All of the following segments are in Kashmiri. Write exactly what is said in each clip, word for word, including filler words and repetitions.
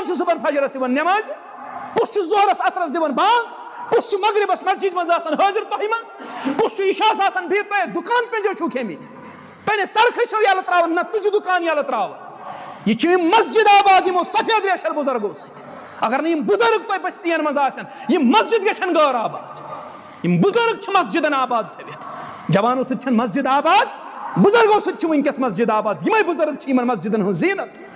چھُ صُبحن فجرس یِوان نٮ۪مازِ؟ کُس چھُ ظہرس عصرس دِوان بانگ؟ کُس چھُ مغربس مسجد منٛز آسان حٲضِر تۄہہِ منٛز؟ کُس چھُ عشاہس آسان بِہِتھ؟ تۄہہِ دُکان پٮ۪ٹھ چھُو کھیٚمٕتۍ، تۄہہِ نے سڑکھے چھو یلہٕ تراوان، نہ تُجہِ دُکان یلہٕ تراوان۔ یہِ چھِ یِم مسجد آباد یِمو سفید ریشل بُزرگو سۭتۍ۔ اگر نہٕ یِم بُزرگ تۄہہِ بستین منٛز آسن، یِم مسجد گژھن غٲر آباد۔ یِم بُزرگ چھِ مسجدن آباد تھٲوِتھ۔ جوانو سۭتۍ چھَنہٕ مسجد آباد، بُزرگو سۭتۍ چھِ وٕنکیٚس مسجد آباد۔ یِمے بُزرگ چھِ یِمن مسجدن ہٕنٛز زیٖنت۔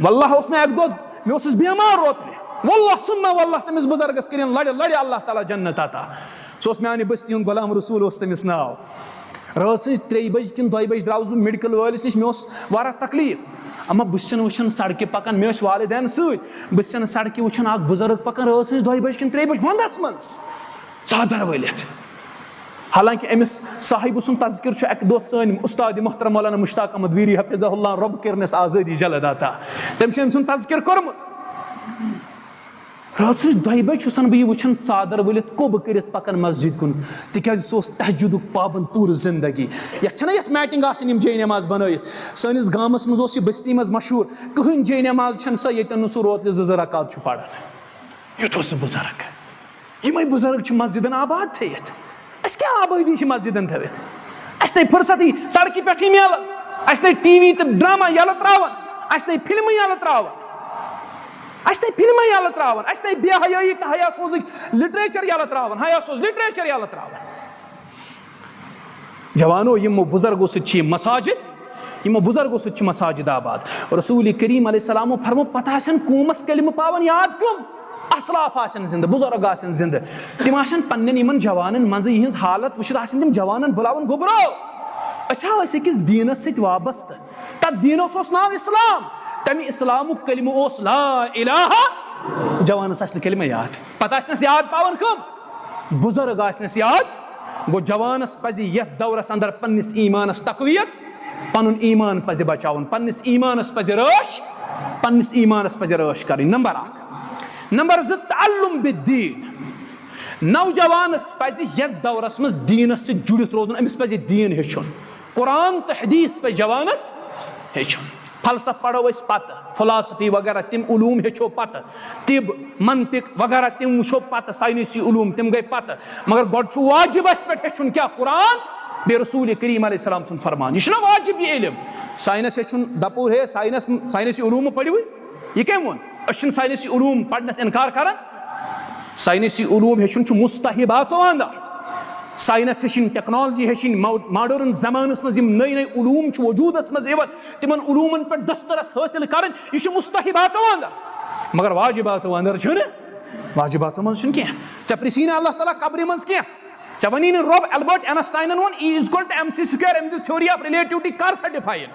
واللہ اوس مےٚ اَکہِ دۄہ، مےٚ اوسُس بیمار اوترٕ۔ واللہ ثم واللہ، تٔمِس بُزرگس کٔرِن لڑِ لڑِ اللہ تعالیٰ جنت عطا۔ سُہ اوس میانہِ بستی ہُنٛد غلام رسول اوس تٔمِس ناو۔ رٲژ سٕنٛز ترٛیٚیہِ بجہِ کِنہٕ دۄیہِ بجہِ درٛاوُس بہٕ میڈیکل وٲلِس نِش، مےٚ اوس واریاہ تکلیٖف۔ اما بہٕ چھُسن وٕچھان سڑکہِ پکان، مےٚ ٲسۍ والدین سۭتۍ، بہٕ چھُسن سڑکہِ وٕچھان اکھ بُزرگ پکان رٲژ سٕنٛز دۄیہِ بجہِ کِنہٕ ترٛیٚیہِ بجہِ ونٛدس منٛز ژادر ؤلِتھ۔ حالانکہ أمِس صاحبہٕ سُنٛد تذکر چھُ اَکہِ دۄہ سٲنۍ استاد محترم مولانا مشتاق احمد ویری حفظہ اللہ رۄب کٔرنَس آزٲدی جلد عطا۔ تٔمۍ چھُ أمۍ سُنٛد تذکر کوٚرمُت۔ رٲژ سٕنٛز دۄیہِ بجہِ چھُسن بہٕ یہِ وٕچھان ژادر ؤلِتھ کوٚب کٔرِتھ پکان مسجد کُن، تِکیازِ سُہ اوس تہجدُک پابند پوٗرٕ زندگی۔ یتھ چھنہ یتھ میٹنگ آسان یِم جے نماز بنٲیِتھ۔ سٲنِس گامس منٛز اوس یہِ بستی منٛز مشہوٗر، کٕہٕنۍ جے نماز چھنہٕ سۄ ییٚتٮ۪ن نہٕ سُہ روتلہِ زٕ زٕ رکعت چھُ پران۔ یُتھ اوس سُہ بُزرگ۔ یِمے بُزرگ چھِ مسجدن آباد تھٲیِتھ۔ اَسہِ کیٛاہ آبٲدی چھِ مسجدن تھٲوِتھ؟ اَسہِ تھٲے فرصتٕے سڑکہِ پٮ۪ٹھٕے میلان، اَسہِ تھٲے ٹی وی تہٕ ڈرامہ یَلہٕ ترٛاوان، اَسہِ تھٲے فِلمہٕ یَلہٕ ترٛاوان، اَسہِ تھٲے فِلمہٕ یَلہٕ ترٛاوان، اَسہِ تھٲے بے حیٲیی تہٕ حیا سوزٕکۍ لِٹریچر یَلہٕ ترٛاوان، حیا سوز لِٹریچر یَلہٕ ترٛاوان۔ جوانو، یِمو بُزرگو سۭتۍ چھِ یِم مساجد، یِمو بُزرگو سۭتۍ چھِ مساجد آباد۔ رسول کریم علیہ السلامو فرمو، پتہٕ آسن قومس کلمہٕ پاوان یاد کم؟ اسلاف آسن زندٕ، بُزرگ آسن زندٕ، تِم آسن پننٮ۪ن یِمن جوانن منٛزٕ یِہنٛز حالت وٕچھِتھ آسن تِم جوانن بُلاوان، گوٚبرو، أسۍ ہا ٲسۍ أکِس دیٖنس سۭتۍ وابستہٕ۔ تتھ دیٖنس اوس ناو اسلام، تمہِ اسلامُک کلمہٕ اوس لا الہ۔ جوانس آسہِ نہٕ کلمہٕ یاد، پتہٕ آسنس یاد پاوان کم؟ بُزرگ آسنس یاد۔ گوٚو، جوانس پزِ یتھ دورس اندر پننِس ایمانس تقویت، پنُن ایمان پزِ بچاوُن، پننِس ایمانس پزِ رٲچھ، پننِس ایمانس پزِ رٲچھ کرٕنۍ۔ نمبر اکھ۔ نمبر زٕ، تعلم بالدین۔ نوجوانس پزِ یتھ دورس منٛز دیٖنس سۭتۍ جُڑِتھ روزُن، أمِس پزِ دیٖن ہیٚچھُن۔ قرآن تہٕ حدیث پزِ جوانس ہیٚچھُن۔ فلسفہ پرو أسۍ پتہٕ، فلاسفی وغیرہ، تِم علوم ہیٚچھو پتہٕ۔ طب، منطق وغیرہ تِم وٕچھو پتہٕ، ساینسی علوم تِم گٔے پتہٕ۔ مگر گۄڈٕ چھُ واجب اَسہِ پٮ۪ٹھ ہیٚچھُن کیٛاہ؟ قرآن، بیٚیہِ رسول کریم علیہ السلام سُنٛد فرمان۔ یہِ چھُنہ واجب یہِ علم؟ ساینس ہیٚچھُن، دپو ہے ساینس، ساینسی علوم پٔرِوٕے۔ یہِ کٔمۍ ووٚن؟ أسۍ چھِنہٕ ساینسی علوم پرنس انکار کران۔ ساینسی علوم ہیٚچھُن چھُ مستحباتو اندر۔ ساینس ہیٚچھِنۍ، ٹیکنالوجی ہیٚچھِنۍ، مو-، ماڈرن زمانس منٛز یِم نٔے نٔے علوم چھِ وجوٗدس منٛز یِوان، تِمن علومن پٮ۪ٹھ دسترس حٲصِل کرٕنۍ، یہِ چھُ مستحباتو اندر۔ مگر واجباتو اندر چھُنہٕ، واجباتو منٛز چھُنہٕ کینٛہہ۔ ژےٚ پرژھی نہٕ اللہ تعالیٰ قبرِ منٛز کینٛہہ۔ ژےٚ وَنی نہٕ رۄب، البرٹ اینسٹاینن ووٚن E is equal to M C square، أمۍ دِژ theory of relativity، کر سا define؟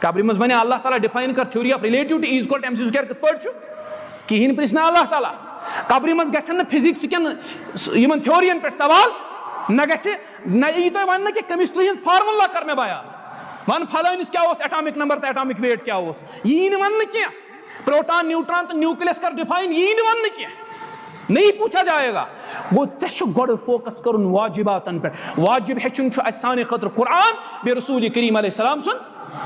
قبرِ منٛز وَنہِ اللہ تعالیٰ define کر theory of relativity، E is equal to M C square کِتھ پٲٹھۍ چھُ؟ کِہیٖنۍ پرژھ نہٕ اللہ تعالیٰ۔ قبرِ منٛز گژھن نہٕ فزکس کٮ۪ن یِمن theoryین پٮ۪ٹھ سوال، نہ گژھِ، نہ یی تۄہہِ وننہٕ کہِ chemistry ہٕنٛز formula کر مےٚ بیان۔ ون فلٲنِس کیٛاہ اوس atomic number تہٕ atomic weight کیٛاہ اوس، یہِ یی نہٕ وننہٕ کینٛہہ۔ پروٹان، نیوٹران تہٕ nucleus کر define، یی نہٕ وننہٕ کینٛہہ۔ نہیں پوچھا جائے گا۔ گوٚو، ژےٚ چھُ گۄڈٕ focus کرُن واجباتن پٮ۪ٹھ۔ واجب ہیٚچھُن چھُ اَسہِ سانہِ خٲطرٕ قرآن، بیٚیہِ رسول کریم علیہ السلام سُنٛد۔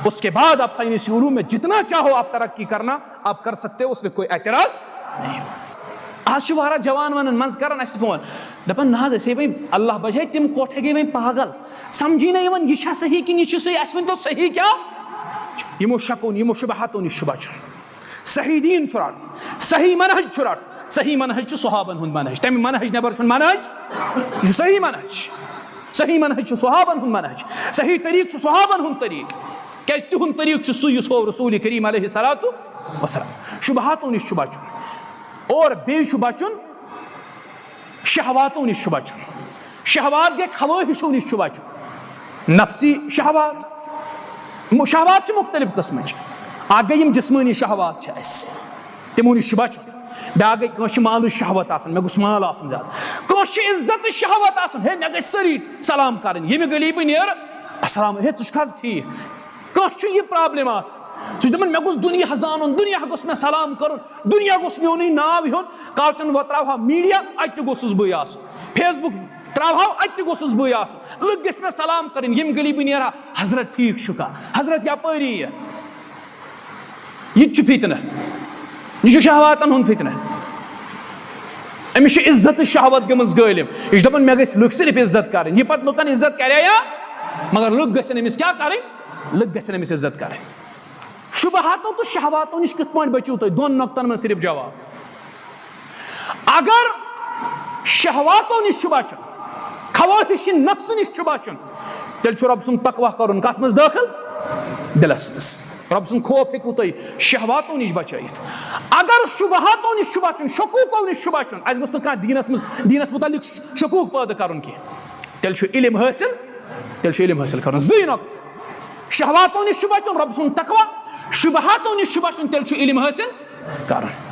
اس کے بعد آپ سائنسی علوم میں جتنا چاہو آپ ترقی کرنا، آپ کر سکتے ہو، اس میں کوئی اعتراض نہیں۔ آز چھِ واریاہ جوان ونان، منٛزٕ کران اَسہِ فون، دپان، نہ حظ، أسے وۄنۍ اللہ بچٲے، تِم کوٹھے گٔے وۄنۍ پاگل، سمجھی نہ یِوان، یہِ چھا صحیح کِنہٕ یہِ چھُ صحیح، اَسہِ ؤنۍ تو صحیح کیٛاہ؟ یِمو شکو، یِمو شبہاتو نِش چھُ بچُن۔ صحیح دین چھُ رٹُن، صحیح منہج چھُ رٹُن۔ صحیح منہج چھُ صحابن ہُنٛد منہج، تمہِ منہج نٮ۪بر چھُنہٕ منہج۔ یہِ چھُ صحیح منہج۔ صحیح منہج چھُ صحابن ہُنٛد منہج، صحیح طریقہٕ چھُ صحابن ہُنٛد طریقہٕ، کیازِ تِہُنٛد طریقہٕ چھُ سُے یُس ہوو رسول کریم علیہ الصلوۃ والسلام۔ شبہاتو نِش چھُ بچُن اور بیٚیہِ چھُ بچُن شہواتو نِش چھُ بچُن۔ شہوات گٔے خواہشو نِش چھُ بچُن۔ نفسی شہوات، م-، شہوات چھِ مختلف قٕسمٕچ۔ اکھ گٔے یِم جسمٲنی شہوات چھِ اَسہِ، تِمو نِش چھُ بچُن۔ بیٛاکھ گٔے کٲنٛسہِ چھِ مالٕچ شہوت آسان، مےٚ گوٚژھ مال آسُن زیادٕ۔ کٲنٛسہِ چھِ عزتٕچ شہوت آسان، ہے مےٚ گژھِ سٲری سلام کرٕنۍ، ییٚمہِ گلی بہٕ نیرٕ، السلام، ہے ژٕ چھُکھ حظ ٹھیٖک؟ کانٛہہ چھُ یہِ problem آسان، سُہ چھُ دَپان، مےٚ گوٚژھ دُنیا زانُن، دُنیا گوٚژھ مےٚ سلام کَرُن، دُنیا گوٚژھ میونُے ناو ہیوٚن۔ کالچَن وۄتراوہا media، اَتہِ تہِ گوٚژھُس بٕے آسُن، Facebook ترٛاوہا، اَتہِ تہِ گوٚژھُس بٕے آسُن، لُکھ گٔژھۍ مےٚ سلام کَرٕنۍ۔ ییٚمہِ گٔلی بہٕ نیرٕ ہا، حضرت ٹھیٖک چھُکھا؟ حضرت یَپٲری یہِ۔ یہِ تہِ چھُ فتنہٕ۔ یہِ چھُ شہواتن ہُنٛد فتنہٕ۔ أمِس چھِ عزت تہٕ شہوت گٔمٕژ غٲلب۔ یہِ چھُ دَپان، مےٚ گٔژھۍ لُکھ صرف عزت کرٕنۍ۔ یہِ پتہٕ لُکن عزت کرے یا، مگر لُکھ گٔژھن أمِس کیٛاہ کرٕنۍ؟ لُکھ گٔژھن أمِس عزت کرٕنۍ۔ شبہاتو تہٕ شہواتو نِش کِتھ پٲٹھۍ بٔچِو تُہۍ؟ دۄن نۄقطن منٛز صرف جواب۔ اگر شہواتو نِش چھُ بچُن، خواہش نفس نِش چھُ بچُن، تیٚلہِ چھُ رۄب سُنٛد تقویٰ کرُن۔ کتھ منٛز دٲخل؟ دِلس منٛز۔ رۄب سُنٛد خوف ہیٚکِو تُہۍ شہواتو نِش بچٲیِتھ۔ اگر شبہاتو نِش چھُ بچُن، شکوٗکو نِش چھُ بچُن، اسہِ گوٚژھ نہٕ کانٛہہ دیٖنس منٛز، دیٖنس متعلق شکوٗک پٲدٕ کرُن کینٛہہ، تیٚلہِ چھُ علم حٲصِل، تیٚلہِ چھُ علم حٲصِل کرُن۔ زٕے نۄقطہٕ۔ شہواتو نِش چھُ بچُن، رۄب سُنٛد تقویٰ، شبہاتو نِش چھُ بچُن، تیٚلہِ چھُ علم حٲصِل کرُن۔